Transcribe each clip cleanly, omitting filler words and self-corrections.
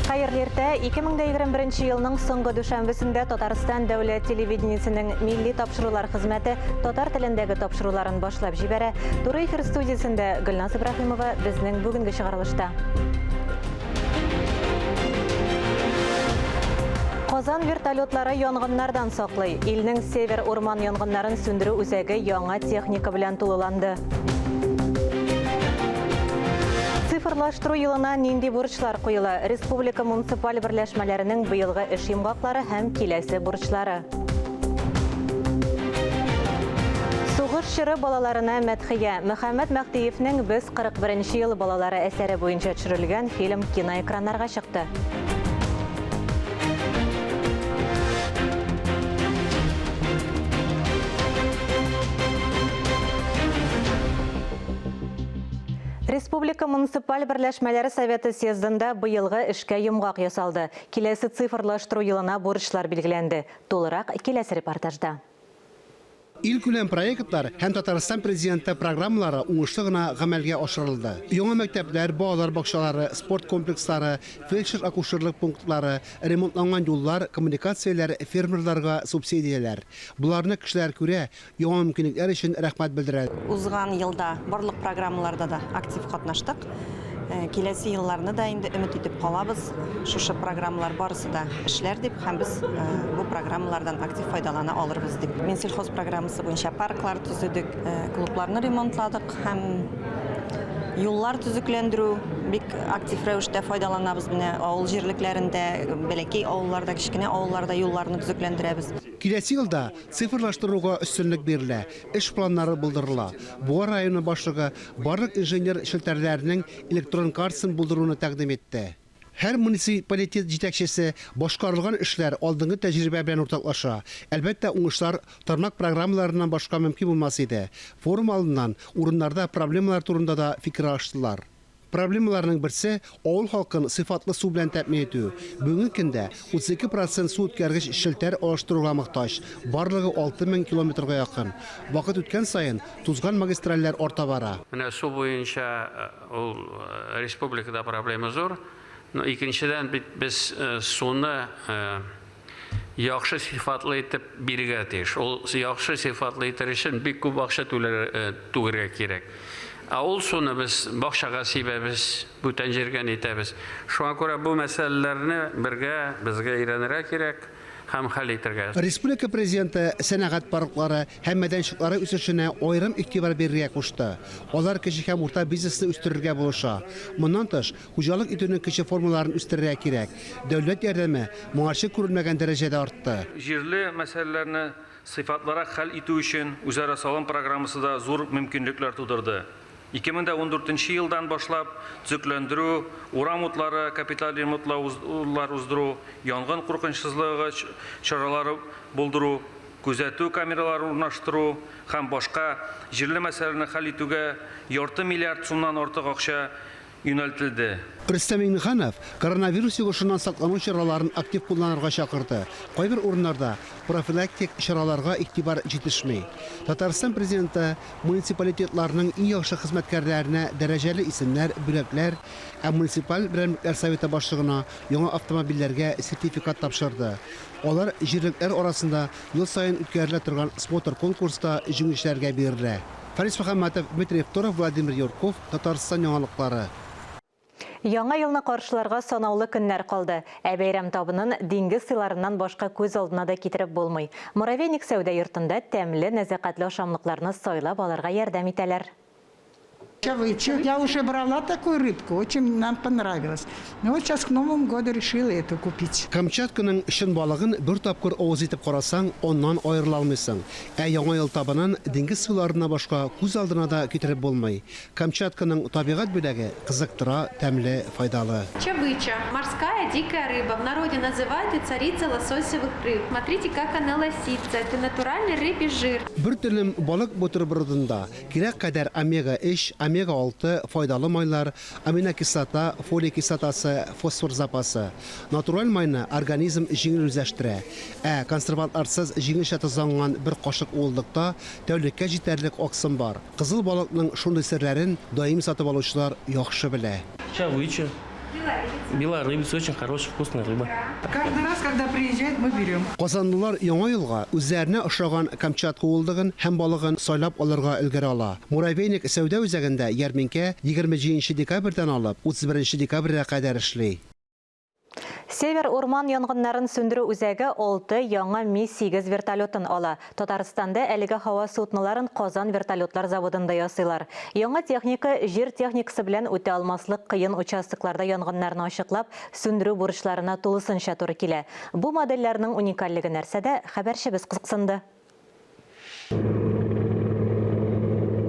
Хәерле иртә. 2021 елның соңгы дүшәмбесендә Татарстан дәүләт телевидениесенең милли тапшырулар хезмәте татар телендәге тапшыруларын башлап җибәрә. Туры эфир студиясендә Гөлназ Ибраһимова безнең бүгенге чыгарылышта. Казан вертолетлары янгыннардан саклый. Илнең север урман янгыннарын сүндерү үзәге яңа техника белән тулыланды. Цифрлаштыру елына нинди бурычлар куела? Республика муниципаль берләшмәләренең быелгы эш йомгаклары һәм киләсе бурычлары. Сугыш чоры балаларына мәдхия. Мөхәммәт Мәһдиевнең Без 41 нче ел балалары әсәре буенча төшерелгән фильм киноэкраннарга чыкты. Республика муниципаль берләшмәләре советы съездында быелгы эшкә йомгак ясалды. Киләсе цифрлаштыру елына бурычлар билгеләнде. Тулырак киләсе репортажда. Илкүләм проектлар һәм Татарстан Президенты программалары уңышлы гына гамәлгә ашырылды. Яңа мәктәпләр, балалар бакчалары, спорт комплекслары, фельдшер-акушерлык пунктлары, ремонтланган юллар, коммуникацияләр, фермерларга субсидияләр. Боларны кешеләр күрә, яңа мөмкинлекләр өчен рәхмәт белдерә. Узган елда барлык программаларда да актив катнаштык. Киләсе елларны да инде өмет итеп калабыз, шушы программалар барысы да эшләр дип һәм без бу программалардан актив файдалана алырбыз дип. Минсельхоз программасы буенча парклар төзедек, клубларны ремонтладык һәм юллар төзекләндерү бик актив рәвештә файдаланабыз. Менә авыл җирлекләрендә, бәләкәй авылларда, кечкенә авылларда юлларны төзекләндерәбез. Киләсе елда цифрлаштыруга өстенлек бирелә, эш планнары булдырыла. Буа районы башлыгы барлык инженер челтәрләренең электрон картасын булдыруны тәкъдим итте. Һәр муниципалитет җитәкчесе башкарылган эшләр, алдынгы тәҗрибә белән уртаклаша. Әлбәттә, уңышлар тармак программаларыннан башка мөмкин булмас иде. Форум алдыннан урыннарда проблемалар турында да фикер алыштылар. Проблемаларның берсе, авыл халкын сыйфатлы су белән тәэмин итү. Бүгенге көндә 32 процент су үткәргеч челтәр алыштыруга мохтаҗ, барлыгы 6000 километрга якын. Вакыт үткән саен, тузган магистральләр арта бара. Менә су буенча ул республикада проблема зур. Но икенчедән бит без суны яхшы сыйфатлы итеп бирергә тиеш. Ул яхшы сыйфатлы итер өчен бик күп акча түләргә, түгергә кирәк. Ә ул суны без бакчага сибәбез, бүтән җиргә нитәбез. Шуңа күрә бу мәсьәләләрне бергә безгә өйрәнергә кирәк һәм хәл итергә. Республика Президенты сәнәгать парклары һәм мәйданчыклары үсешенә аерым игътибар бирергә кушты. Алар кече һәм урта бизнесны үстерергә булыша. Моннан тыш, Хуҗалык итүнең кече формаларын үстерергә кирәк. Дәүләт ярдәме моңарчы күрелмәгән дәрәҗәдә артты. Җирле мәсьәләләрне сыйфатлырак хәл итү өчен үзара салым программасы да зур мөмкинлекләр тудырды. 2014 нче елдан башлап төзекләндерү, урам утлары капиталь ремонтлаулар уздыру, янгын куркынычсызлыгы чаралары булдыру, күзәтү камералары урнаштыру һәм башка җирле мәсьәләләрне хәл итүгә ярты миллиард сумнан артык акча юнәлтелде. Рөстәм Миңнеханов коронавирус йогышыннан саклану чараларын актив кулланырга чакырды. Кайбер урыннарда профилактик чараларга игътибар җитешми. Татарстан Президенты муниципалитетларның иң яхшы хезмәткәрләренә дәрәҗәле исемнәр, бүләкләр, ә муниципаль берәмлекләр советы башлыгына яңа автомобильләргә сертификат тапшырды. Алар җирлекләр арасында ел саен үткәрелә торган смотр-конкурста җиңүчеләргә бирелә. Фарис Мөхәммәтов, Дмитрий Второв, Владимир Юрков, Татарстан яңалыклары. Яңа елны каршыларга санаулы көннәр калды. Ә бәйрәм табынын диңгез сыйларыннан башка күз алдына да китереп булмый. Муравейник сәүдә йортында тәмле, нәзакәтле ашамлыкларны сайлап алырга ярдәм итәләр. Я уже брала такую рыбку, очень нам понравилось. Ну вот сейчас к Новому году решила эту купить. Камчатканың чын балыгын бер тапкыр авыз итеп карасаң, аннан аерыла алмыйсың. Ә Яңа ел табынын диңгез суларыннан башка күз алдына да китереп булмый. Камчатканың табигать бүләге кызыктыра, тәмле, файдалы. Чавыча, морская дикая рыба, в народе называют и царица лососевых рыб. Смотрите, как она лосится, это натуральный рыбий жир. Бер телем балык бутербродында кирәк кадәр омега-өч, омега-алты файдалы майлар, Аминокислота, фолий кислотасы, фосфор запасы. Натураль майны организм җиңел үзләштерә. Ә консервантларсыз җиңелчә тозланган бер кашык уылдыкта тәүлеккә җитәрлек аксым бар. Кызыл балыкның шундый серләрен даими сатып алучылар яхшы белә. Чавыча. Белорыбица очень хорошая, вкусная рыба. Каждый раз, когда приезжает, мы берем. Казанлылар Яңа елга үзләренә ошаган Камчатка уылдыгын һәм балыгын сайлап алырга өлгерә ала. Муравейник сәүдә үзәгендә ярминкә 27 декабрьдән алып 31 декабрьгә кадәр эшли. Север урман янгыннарын сүндерү үзәге 6 яңа Ми-8 вертолетын ала. Татарстанда әлеге һава судноларын Казан вертолетлар заводында ясыйлар. Яңа техника җир техникасы белән үтә алмаслык кыен участокларда янгыннарны ачыклап, сүндерү бурычларына тулысынча туры килә. Бу модельләрнең уникальлеге нәрсәдә, хәбәрчебез кызыксынды.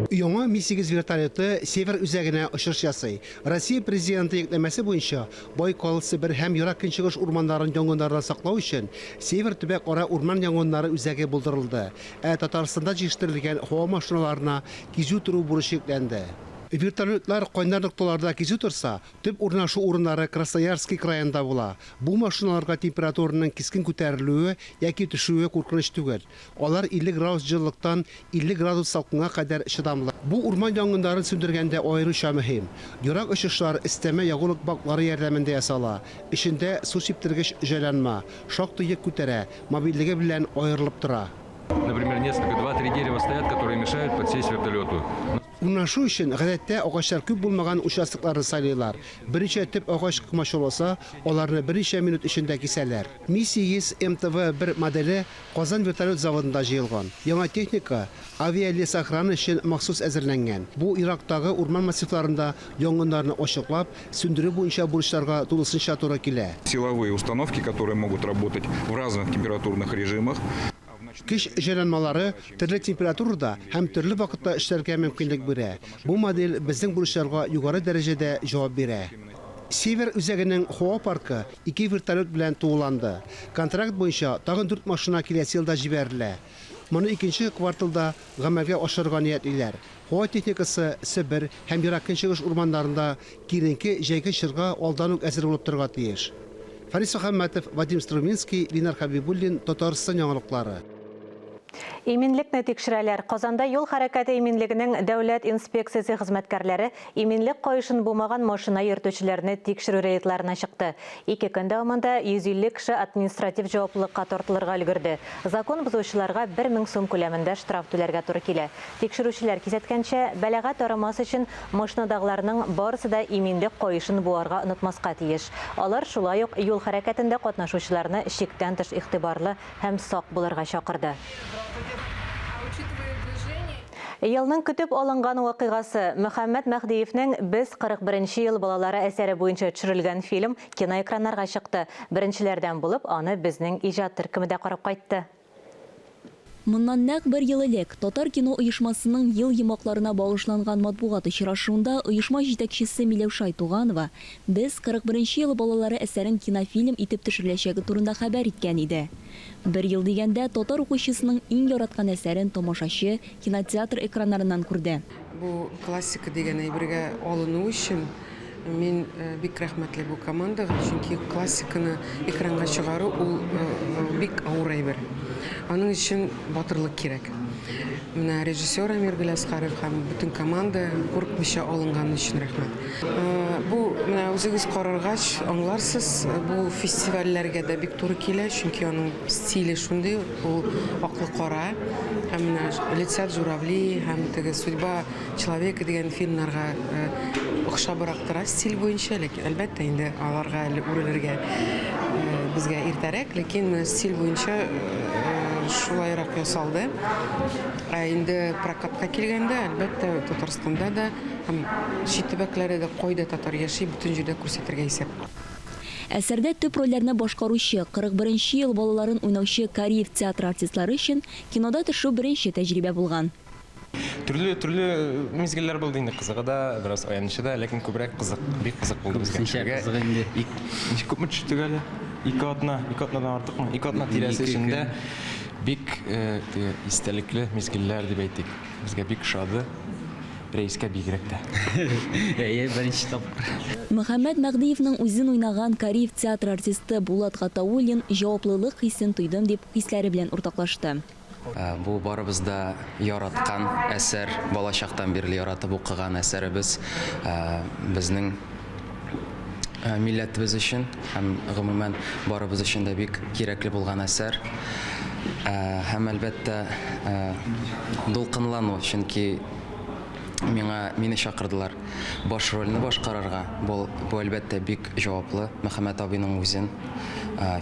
Яңа Ми-8 вертолеты Север үзәгенә очыш ясый. Россия Президенты йөкләмәсе буенча Байкал, Себер һәм Ерак Көнчыгыш урманнарын янгыннардан саклау өчен Север төбәк-ара урман янгыннары үзәге булдырылды. Ә Татарстанда җитештерелгән һава машиналарына кизү тору бурычы йөкләнде. Вертолетлар кайнар нокталарда кизү торса, төп урнашу урыннары Красноярский краенда була. Бу машиналарга температураның кискен күтәрелүе яки төшүе куркыныч түгел. Алар 50 градус җылылыктан 50 градус салкынга кадәр чыдамлы. Бу урман янгыннарын сүндергәндә аеруча мөһим. Ерак очышлар өстәмә ягулык баклары ярдәмендә ясала. Эчендә су сиптергеч җайланма, шактый йөк күтәрә, мобильлеге белән аерылып тора. Например, несколько, два-три дерева стоят, которые мешают подсесть вертолету. Урнашу өчен, гадәттә, агачлар күп булмаган участокларны сайлыйлар. Берничә төп агач комачауласа, аларны берничә минут эчендә кисәләр. Ми-8 МТВ-1 моделе Казан вертолет заводында җыелган. Яңа техника авиалесохрана өчен махсус әзерләнгән. Бу ерактагы урман массивларында янгыннарны ачыклап, сүндерү буенча бурычларга тулысынча туры килә. Силовые установки, которые могут работать в разных температурных режимах. Көч җайланмалары төрле температурада һәм төрле вакытта эшләргә мөмкинлек бирә. Бу модель безнең бурычларга югары дәрәҗәдә җавап бирә. Север үзәгенең һава паркы ике вертолет белән тулыланды. Контракт буенча тагын дүрт машина киләсе елда җибәрелә. Моны икенче кварталда гамәлгә ашырырга ниятлиләр. Һава техникасы Себер һәм Ерак Көнчыгыш урманнарында киеренке җәйге чорга алдан ук әзер булып торырга тиеш. Фарис Мөхәммәтов, Вадим Струминский, Линар Хәбибуллин, Татарстан яңалыклары. Иминлекне тикшерәләр. Казанда юл хәрәкәте иминлегенең дәүләт инспекциясе хезмәткәрләре иминлек каешын бумаган машина йөртүчеләрне тикшерү рейдларына чыкты. Ике көн дәвамында 150 кеше административ җаваплылыкка тартылырга өлгерде. Закон бозучыларга 1000 сум күләмендә штраф түләргә туры килә. Тикшерүчеләр кисәткәнчә, бәлага тарымас өчен машинадагыларның барысы да иминлек каешын буарга онытмаска тиеш. Алар шулай ук юл хәрәкәтендә катнашучыларны чиктән тыш игътибарлы һәм сак булырга чакырды. Елның көтеп алынган вакыйгасы Мөхәммәт Мәһдиевнең Без 41 ел балалары әсәре буенча төшерелгән фильм киноэкраннарга чыкты. Беренчеләрдән булып аны безнең иҗат төркеме дә карап кайтты. Моннан нәкъ бер ел элек Татар кино оешмасының ел йомгакларына багышланган матбугат очрашуында оешма җитәкчесе Миләүшә Айтуганова Без 41 ел балалары әсәрен кинофильм итеп төшереләчәге турында хәбәр иткән иде. Бер ел дигәндә татар укучысының иң яраткан әсәрен тамашачы кинотеатр экраннарыннан күрде. Бу классика дигән әйбергә алыну өчен мин бик рәхмәтле бу командага, чөнки классиканы экранга чыгару ул бик авыр әйбер. Аның өчен батырлык кирәк. Менә режиссер Әмир Галиәсгаров һәм бөтен команда курыкмыйча алынган өчен рәхмәт. Бу менә үзегез караргач аңларсыз, бу фестивальләргә дә бик туры килә, чөнки аның стиле шундый, ул аклы кара. Һәм менә Летят журавли һәм теге Судьба человека дигән фильмнарга охшабрак тора стиль буенча, ләкин әлбәттә инде аларга әле үрелергә безгә иртәрәк, ләкин стиль буенча шулайрак ясалды. Ә инде прокатка килгәндә, әлбәттә, Татарстанда да һәм чит төбәкләрдә дә кайда татар яши, бөтен җирдә күрсәтергә исәп. Әсәрдә төп рольләрне башкаручы 41 ел балаларын уйнаучы Кариев театры артистлары өчен кинода төшү беренче тәҗрибә булган. Төрле төрле мизгелләр булды инде, кызыгы да, бераз аянычы да, ләкин күбрәк кызык, бик кызык булды безгә. Күбесенчә кызык инде. Ничек күпме төштек әле? Ике атна, ике атнадан артыкмы? Ике атна тирәсе эчендә бик теге истәлекле мизгелләр дип әйтик. Безгә бик ошады. Рәискә бигрәк тә. Әйе, беренче тапкыр. Мөхәммәт Мәһдиевнең үзен уйнаган Кариев театры артисты Булат Гатауллин җаваплылык хисен тойдым дип хисләре белән уртаклашты. Бу барыбыз да яраткан әсәр, балачактан бирле яратып укыган әсәребез. Безнең Милләтебез өчен һәм, гомумән, барыбыз өчен дә бик кирәкле булган әсәр. Һәм, әлбәттә, дулкынлану, чөнки миңа мине чакырдылар баш рольне башкарырга. Бу, бу әлбәттә, бик җаваплы. Мөхәммәт абыйның үзен,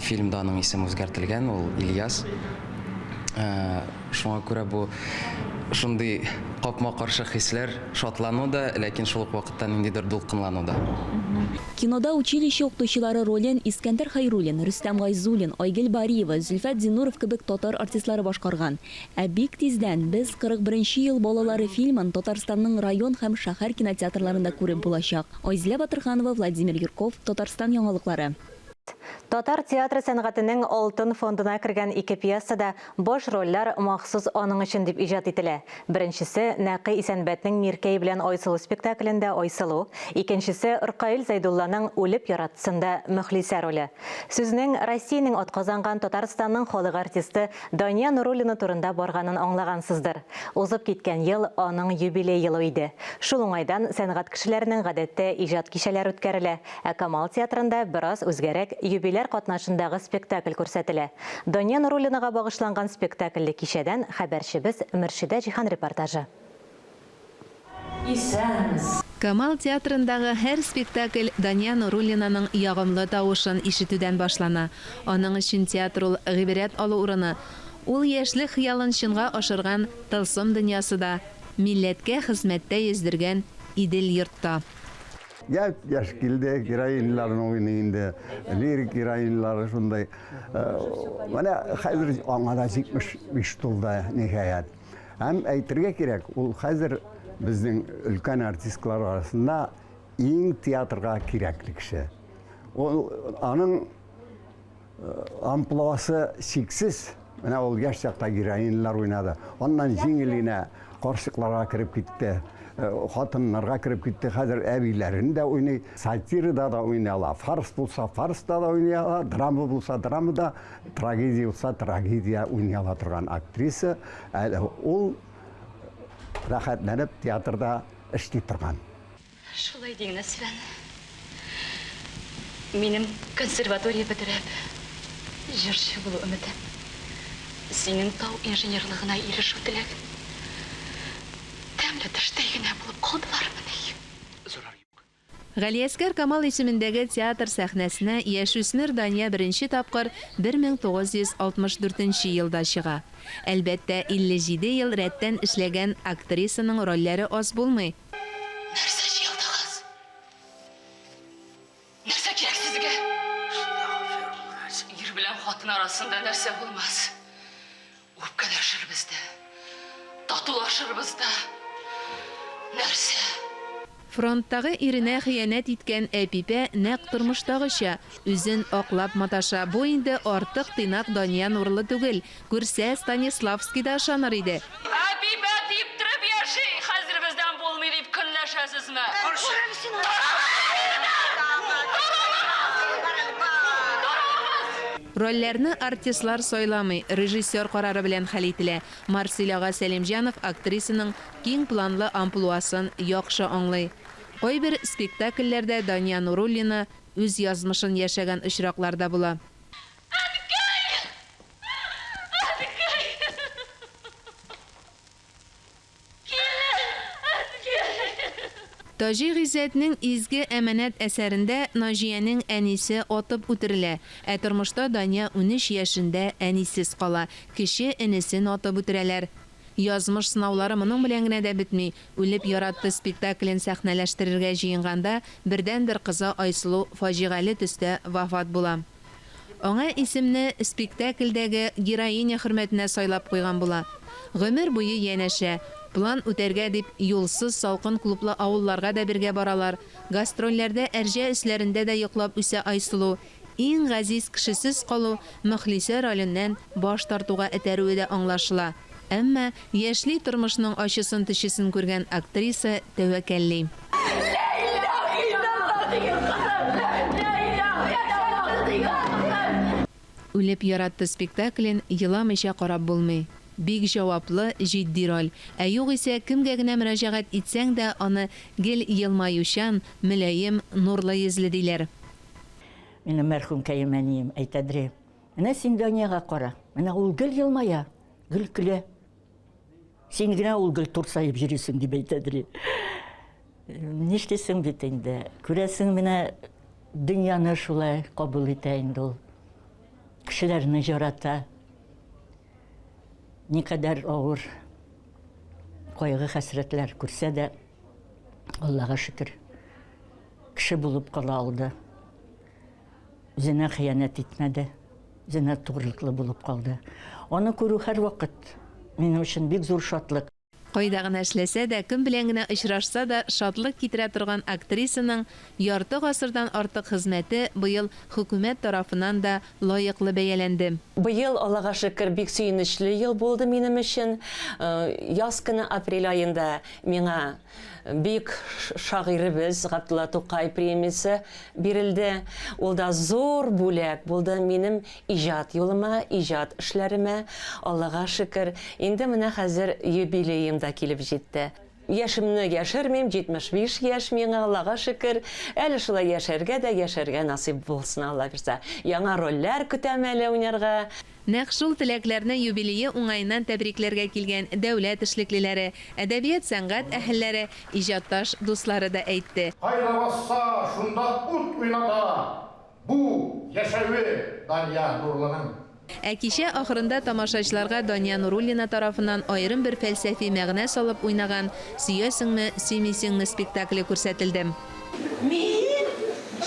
фильмда аның исеме үзгәртелгән, ул Ильяс. Шуңа күрә бу шундый капма-каршы хисләр, шатлану да, ләкин шул ук вакытта ниндидер дулкынлану да. Кинода училище укытучылары ролен Искәндәр Хәйруллин, Рөстәм Гайзуллин, Айгөл Бариева, Зөлфәт Зиннуров кебек татар артистлары башкарган. Ә бик тиздән Без 41 нче ел балалары фильмын Татарстанның район һәм шәһәр кинотеатрларында күреп булачак. Айзилә Батырханова, Владимир Юрков, Татарстан яңалыклары. Татар театры сәнгатенең алтын фондына кергән ике пьеса да баш рольләр махсус аның өчен дип иҗат ителә. Беренчесе, Нәкый Исәнбәтнең Миркәй белән Айсылу спектаклендә Айсылу, икенчесе, Ркаил Зәйдулланың Үлеп яратсында Мөхлисә роле. Сүзнең Россиянең атказанган Татарстанның халык артисты Дания Нуруллина турында барганын аңлагансыздыр. Узып киткән ел аның юбилей елы иде. Шул уңайдан сәнгать кешеләренең гадәттә иҗат кичәләре үткәрелә, ә Камал театрында бераз үзгәрәк юбиляр катнашындагы спектакль күрсәтелә. Дания Нуруллинага багышланган спектакльле кичәдән хәбәрчебез Мөршидә Җиһан репортажы. Исәнмесез! Камал театрындагы һәр спектакль Дания Нуруллинаның ягымлы тавышын ишетүдән башлана. Аның өчен театр ул, гыйбрәт алу урыны. Ул яшьлек хыялын чынга ашырган тылсым дөньясы да, милләткә хезмәттә йөздергән Идел-йорт та. Япь-яшь килде, героиньларны уйный инде, лирик героиньлары шундай. Менә хәзер аңа да 75 тулды, ниһаять. Һәм әйтергә кирәк, ул хәзер безнең өлкән артистлар арасында иң театрга кирәкле кеше. Ул аның э, амплуасы чиксез. Менә ул яшь чакта героинлар уйнады. Аннан җиңел генә карчыкларга кереп китте, э, хатыннарга кереп китте. Хәзер әбиләрен дә уйный, сатирада да уйный ала. Фарс булса, фарста да уйный ала, драма булса, драмада. Трагедия булса, трагедия уйный ала торган актриса. Әле ул рәхәтләнеп театрда эшли торган. Шулай диген, Әсфан. Минем консерватория бетереп, җырчы булу өметем, синең тау инженерлыгына ирешү теләгең тәмле төштәй генә булып калдылармыни? Зарар юк. Галиәсгар Камал исемендәге театр сәхнәсенә яшүсмер Дания беренче тапкыр 1964 нче елда чыга. Әлбәттә, 57 ел рәттән эшләгән актрисаның рольләре аз булмый. Нәрсә җыелдыгыз? Нәрсә кирәк сезгә? Ир белән хатын арасында нәрсә булмас? Үпкәләшербез дә, татулашырбыз да. Нәрсә? Фронттагы иренә хыянәт иткән Әпипә нәкъ тормыштагыча, үзен аклап маташа. Бу инде артык тыйнак Дания Нурлы түгел. Күрсә, Станиславский да ышаныр иде. Әпипә типтереп яши, хәзер бездән булмый дип көнләшәсезме? Рольләрне артистлар сайламый, режиссер карары белән хәл ителә. Марсель ага Сәлимҗанов актрисаның киң планлы амплуасын яхшы аңлый. Кайбер спектакльләрдә Дания Нуруллина үз язмышын яшәгән очраклар да була. Әнкәй! Әнкәй! Таҗи Гыйззәтнең Изге әманәт әсәрендә Наҗиянең әнисе атып үтерелә. Ә тормышта Дания 13 яшендә әнисез кала, кече энесен атып үтерәләр. Язмыш сынаулары моның белән генә дә бетми, Үлеп яратты спектаклен сәхнәләштерергә җыенганда бердәнбер кызы Айсылу фаҗигале төстә вафат була. Аңа исемне спектакльдәге героиня хөрмәтенә сайлап куйган була. Гомер буе янәшә, план үтәргә дип юлсыз салкын клублы авылларга да бергә баралар, гастрольләрдә әрҗә өсләрендә дә йоклап үсә Айсылу. Иң газиз кешесез калу Мөхлисә роленнән баш тартуга этәрүе дә аңлашыла. Әмма яшьли тормышның ачысын-төчесен күргән актриса тәвәккәлли. Үлеп яратты спектаклен еламыйча карап булмый. Бик җаваплы, җитди роль. Ә югыйсә, кемгә генә мөрәҗәгать итсәң дә, аны гел елмаючан, мөлаем, нурлы йөзле диләр. Минем мәрхүмкәем әнием әйтәдер, Менә син Даниягә кара, менә ул гел елмая, гел көлә. Син генә ул гел турсаеп йөрисең, дип әйтәдер. Нишлисең бит инде. Күрәсең, менә дөньяны шулай кабул итә инде ул. Кешеләрне ярата. Никадәр авыр кайгы-хәсрәтләр күрсә дә, Аллага шөкер, кеше булып кала алды. Үзенә хыянәт итмәде, үзенә тугрылыклы булып калды. Аны күрү һәрвакыт минем өчен бик зур шатлык. Кайда гына эшләсә дә, кем белән генә очрашса да шатлык китерә торган актрисаның ярты гасырдан артык хезмәте быел хөкүмәт тарафыннан да лаеклы бәяләнде. Быел, Аллага шөкер, бик сөенечле ел булды минем өчен. Яз көне, апрель аенда миңа бөек шагыйребез Габдулла Тукай премиясе бирелде. Ул да зур бүләк булды минем иҗат юлыма, иҗат эшләремә. Аллага шөкер, инде менә хәзер юбилеем да килеп җитте. Яшемне яшермим, 75 яшь миңа, Аллага шөкер. Әле шулай яшәргә дә яшәргә насыйп булсын, Алла бирса. Яңа рольләр көтәм әле уйнарга. Нәкъ шул теләкләрне юбилее уңаеннан тәбрикләргә килгән дәүләт эшлеклеләре, әдәбият-сәнгать әһелләре, иҗатташ дуслары да әйтте. Кайда басса, шунда ут уйната. Бу, яшәве Дания Нурлының. Ә кичә ахырында тамашачыларга Дания Нуруллина тарафыннан аерым бер фәлсәфи мәгънә салып уйнаган Сөясеңме, сөймисеңме спектакле күрсәтелде. Мин?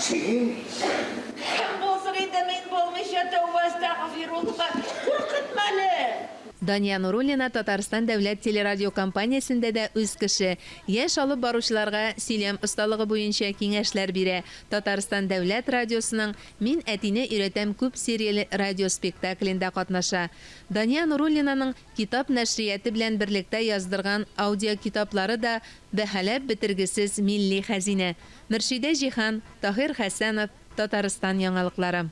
Син? Кем булсын инде мин булмыйча, тәүбә әстәгъфирулла, куркытма әле! Дания Нуруллина Татарстан дәүләт телерадиокомпаниясендә дә үз кеше. Яшь алып баручыларга сөйләм осталыгы буенча киңәшләр бирә. Татарстан дәүләт радиосының Мин әтине өйрәтәм күп серияле радиоспектаклендә катнаша. Дания Нуруллинаның Китап нәшрияты белән берлектә яздырган аудиокитаплары да бәһаләп бетергесез милли хәзинә. Мөршидә Җиһан, Таһир Хәсәнов, Татарстан яңалыклары.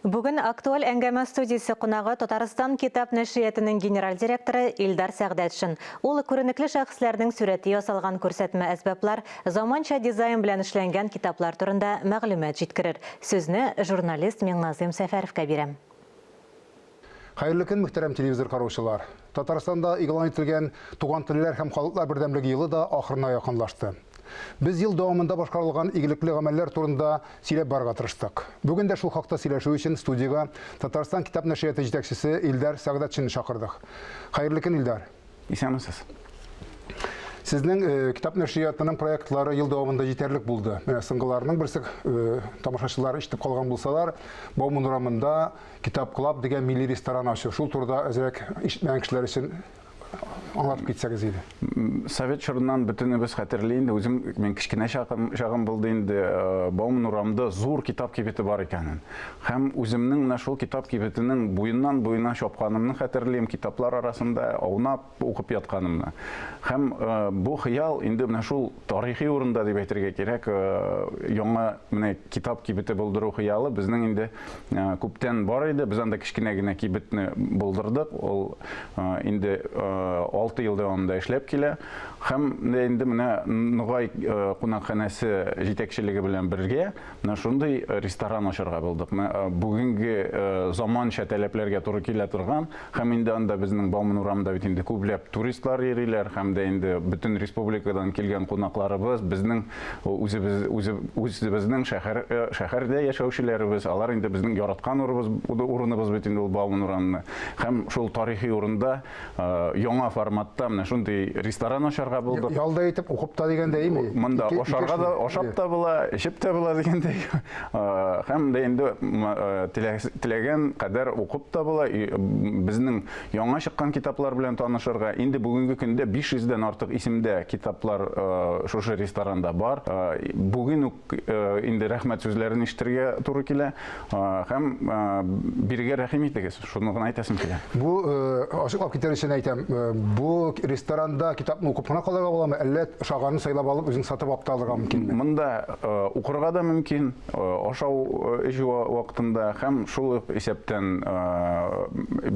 Бүген Актуаль әңгәмә студиясе кунагы Татарстан китап нәшриятының генераль директоры Илдар Сәгъдәтшин. Ул күренекле шәхесләрнең сурәте ясалган күрсәтмә әсбаплар, заманча дизайн белән эшләнгән китаплар турында мәгълүмат җиткерер. Сүзне журналист Миңназыйм Сәфәровка бирәм. Хәерле көн, мөхтәрәм телевизор караучылар. Татарстанда игълан ителгән Туган телләр һәм халыклар бердәмлеге елы да ахырына якынлашты. Без ел дәвамында башкарылган игелекле гамәлләр турында сөйләп барырга тырыштык. Бүген дә шул хакта сөйләшү өчен студиягә Татарстан китап нәшрияты җитәкчесе Илдар Сәгъдәтшинны чакырдык. Хәерле көн, Илдар. Исәнмесез. Сезнең э, китап нәшриятының проектлары ел дәвамында җитәрлек булды. Менә соңгыларының берсе э, тамашачылар ишетеп калган булсалар, Бауман урамында Китап Клаб дигән милли ресторан ачу. Шул турыда әзрәк ишетмәгән кешеләр өчен аңлатып китсәгез иде. Совет чорыннан бөтенебез хәтерли инде. Үзем мин кечкенә чагым, чагым булды инде. Э, Бауман урамында зур китап кибете бар икәнен. Һәм үземнең менә шул китап кибетенең буеннан буена чапканымны хәтерлим, китаплар арасында аунап укып ятканымны. Һәм э, бу хыял инде менә шул тарихи урында дип әйтергә кирәк, э, яңа менә китап кибете булдыру хыялы безнең инде э, күптән бар иде. Без анда кечкенә генә кибетне булдырдык. Ул инде 6 ел дәвамында эшләп килә. Һәм инде менә Ногай кунакханәсе җитәкчелеге белән бергә менә шундый ресторан ачарга булдык. Менә бүгенге заманча таләпләргә туры килә торган Һәм инде анда безнең Бауман урамында бит инде күпләп туристлар йөриләр, һәм дә инде бөтен республикадан килгән кунакларыбыз, безнең үзебез, үзе, үзебезнең шәһәр, э, шәһәрдә яшәүчеләребез, алар инде безнең яраткан урыбыз, урыныбыз бит инде ул Бауман урамны. Һәм шул тарихи урында э, яңа форматта менә шундый ресторан ачарга булдык. Ял да итеп, укып та дигәндәй, ими? Монда ашарга да, ашап та була, эчеп тә була дигәндәй. Һәм дә инде теләгән кадәр укып та була. Безнең яңа чыккан китаплар белән танышырга. Инде бүгенге көндә 500 дән артык исемдә китаплар шушы ресторанда бар. Бүген үк инде рәхмәт сүзләрен ишетергә туры килә. Һәм бирегә рәхим итегез. Шуны гына әйтәсем килә. Бу ачыклап китәр өчен әйтәм. Бу ресторанда китапны укып кына калырга буламы, әллә ошаганын сайлап алып үзең сатып алып та алырга мөмкинме? Монда укырга да мөмкин, ашау эчү вакытында һәм шул ук исәптән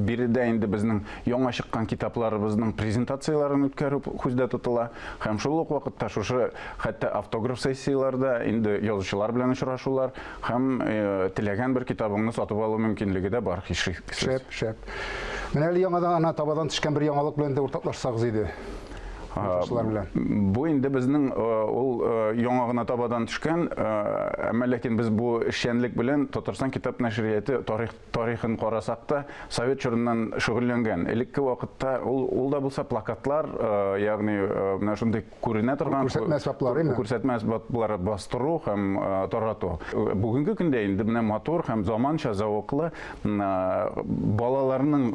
биредә инде безнең яңа чыккан китапларыбызның презентацияләрен үткәрү күздә тотыла. Һәм шул ук вакытта шушы хәтта автограф сессияләрдә инде язучылар белән очрашулар һәм теләгән бер китабыңны сатып алу мөмкинлеге дә бар, һичшиксез. Шәп, шәп. Менә әле яңадан ана табадан төшкән бер яңалык белән дә уртаклашсагыз иде. Тамашачылар белән. Бу инде безнең ул яңа гына табадан төшкән, әмма ләкин без бу эшчәнлек белән Татарстан китап нәшрияте тарих тарихын карасак та, совет чорыннан шөгыльләнгән. Элекке вакытта ул ул да булса плакатлар, ягъни менә шундый күренә торган күрсәтмә әсбаплары, күрсәтмә әсбаплары бастыру һәм тарату. Бүгенге көндә инде менә матур һәм заманча зәвыклы балаларның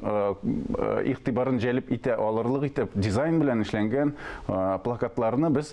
игътибарын җәлеп итә алырлык итеп дизайн белән эшләнгән плакатларны без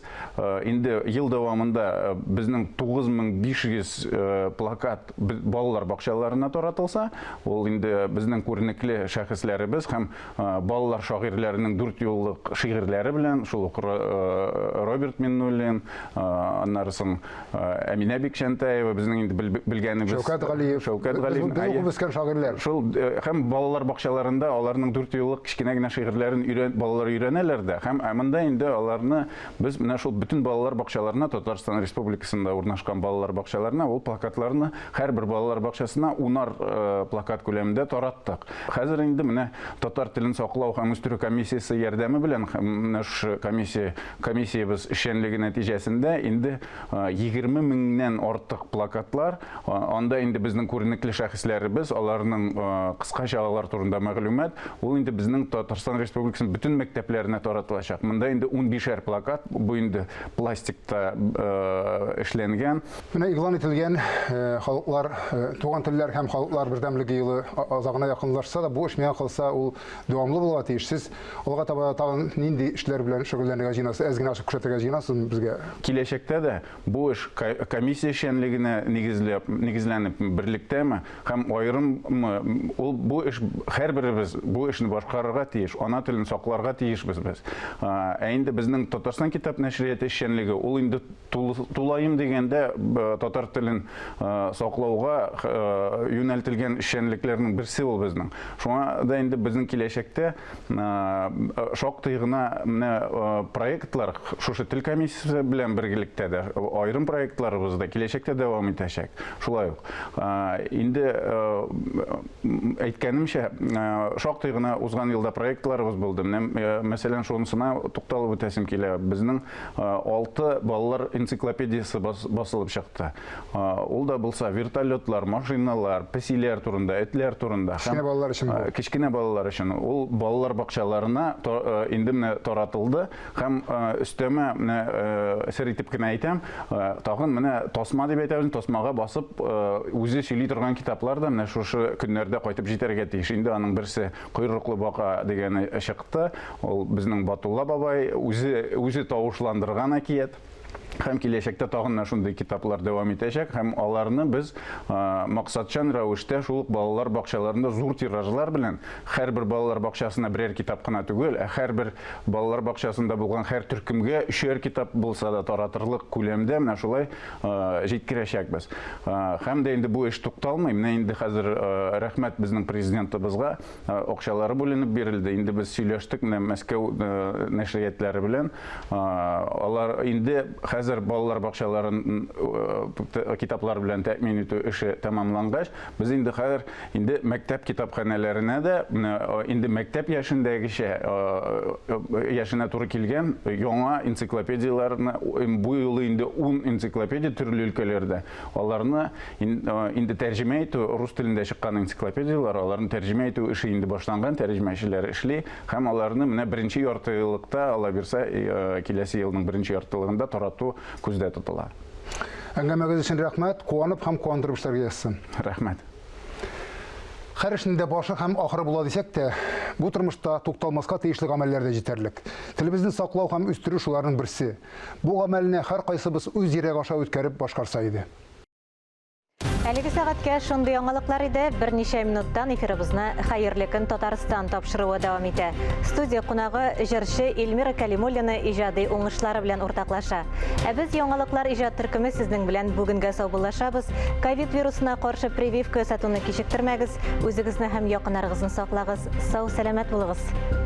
инде ел дәвамында безнең 9500 плакат балалар бакчаларына таратылса, ул инде безнең күренекле шәхесләребез һәм балалар шагыйрьләренең дүрт юллык шигырьләре белән, шул ук Роберт Миннуллин, аннары соң Әминә Бикчәнтәева, безнең инде белгәнебез. Шәүкәт Галиев. Шәүкәт Галиев. Без укып үскән шагыйрьләр. Шул һәм балалар бакчаларында аларның дүрт юллык кечкенә генә шигырьләрен өйрән балалар өйрәнәләр дә. Һәм монда инде аларны без менә шул бөтен балалар бакчаларына Татарстан Республикасында урнашкан балалар бакчаларына ул плакатларны һәрбер балалар бакчасына унар плакат күләмендә тараттык. Хәзер инде менә татар телен саклау һәм үстерү комиссиясе ярдәме белән менә шушы комиссия комиссиябез эшчәнлеге нәтиҗәсендә инде 20 меңнән артык плакатлар, анда инде безнең күренекле шәхесләребез, аларның кыскача алар турында мәгълүмат, ул инде безнең Татарстан Республикасының бөтен мәктәпләренә таратылачак. Монда инде 15-әр плакат, бу инде пластикта эшләнгән. Менә игълан ителгән халыклар, туган телләр һәм халыклар бердәмлеге елы азагына якынлашса да, бу эш миңа калса, ул дәвамлы булырга тиеш. Сез алга таба тагын нинди эшләр белән шөгыльләнергә җыенасыз? Әз генә ачып күрсәтергә җыенасызмы безгә? Киләчәктә дә бу эш комиссия эшчәнлегенә нигезләп, нигезләнеп, берлектәме һәм аерыммы, ул бу эш һәрберебез бу эшне башкарырга тиеш, ана телен сакларга тиешбез без. Ә инде безнең Татарстан китап нәшрияты эшчәнлеге ул инде Тулаем дигәндә, татар телен саклауга юнәлтелгән эшчәнлекләрнең берсе ул безнең. Шуңа да инде безнең киләчәктә шактый гына менә проектлар шушы тел комиссиясе белән бергелектә дә, аерым проектларыбыз да киләчәктә дәвам итәчәк. Шулай ук. Инде әйткәнемчә, шактый гына узган елда проектларыбыз булды. Менә, мәсәлән, шунысына тукталып үтәсем килә. Безнең алты балалар энциклопедиясе басылып чыкты. Ул да булса вертолетлар, машиналар, песиләр турында, этләр турында. Кечкенә балалар өчен бу. Кечкенә балалар өчен. Ул балалар бакчаларына инде менә таратылды һәм өстәмә менә сер итеп кенә әйтәм, тагын менә тасма дип әйтәбез, тасмага басып үзе сөйли торган китаплар да менә шушы көннәрдә кайтып җитәргә тиеш. Инде аның берсе Койрыклы бака дигәне чыкты. Ул безнең Батулла бабай үзе үзе тавышландырган әкият. Һәм киләчәктә тагын да шундый китаплар дәвам итәчәк һәм аларны без максатчан рәвештә шул ук балалар бакчаларында зур тиражлар белән һәрбер балалар бакчасына берәр китап кына түгел, ә һәрбер балалар бакчасында булган һәр төркемгә өчәр китап булса да таратырлык күләмдә менә шулай җиткерәчәкбез. Һәм дә инде бу эш тукталмый. Менә инде хәзер рәхмәт безнең президентыбызга, акчалары бүленеп бирелде. Инде без сөйләштек менә Мәскәү нәшриятләре белән. Алар инде хәзер балалар бакчаларын китаплар белән тәэмин итү эше тәмамлангач, без инде хәзер инде мәктәп китапханәләренә дә менә инде мәктәп яшендәгечә яшенә туры килгән яңа энциклопедияләрне, бу юлы инде 10 энциклопедия төрле өлкәләрдә, аларны инде тәрҗемә итү, рус телендә чыккан энциклопедияләр, аларны тәрҗемә итү эше инде башланган, тәрҗемәчеләр эшли һәм аларны менә беренче яртыеллыкта, Алла бирсә, киләсе елның беренче яртылыгында тарату күздә тотыла. Әңгәмәгез өчен рәхмәт, куанып һәм куандырып эшләргә язсын. Рәхмәт. Һәр эшнең дә башы һәм ахыры була дисәк тә, бу тормышта тукталмаска тиешле гамәлләр дә җитәрлек. Телебезне саклау һәм үстерү шуларның берсе. Бу гамәлне һәркайсыбыз үз йөрәге аша үткәреп башкарса иде. Әлеге сәгатькә шундый яңалыклар иде. Берничә минуттан эфирыбызны Хәерле көн Татарстан тапшыруы дәвам итә. Студия кунагы җырчы Эльмира Кәлимуллина иҗади уңышлары белән уртаклаша. Ә без яңалыклар иҗат төркеме сезнең белән бүгенгә саубуллашабыз. Ковид вирусына каршы прививка ясатуны кичектермәгез, үзегезне һәм якыннарыгызны саклагыз. Сау-сәламәт булыгыз.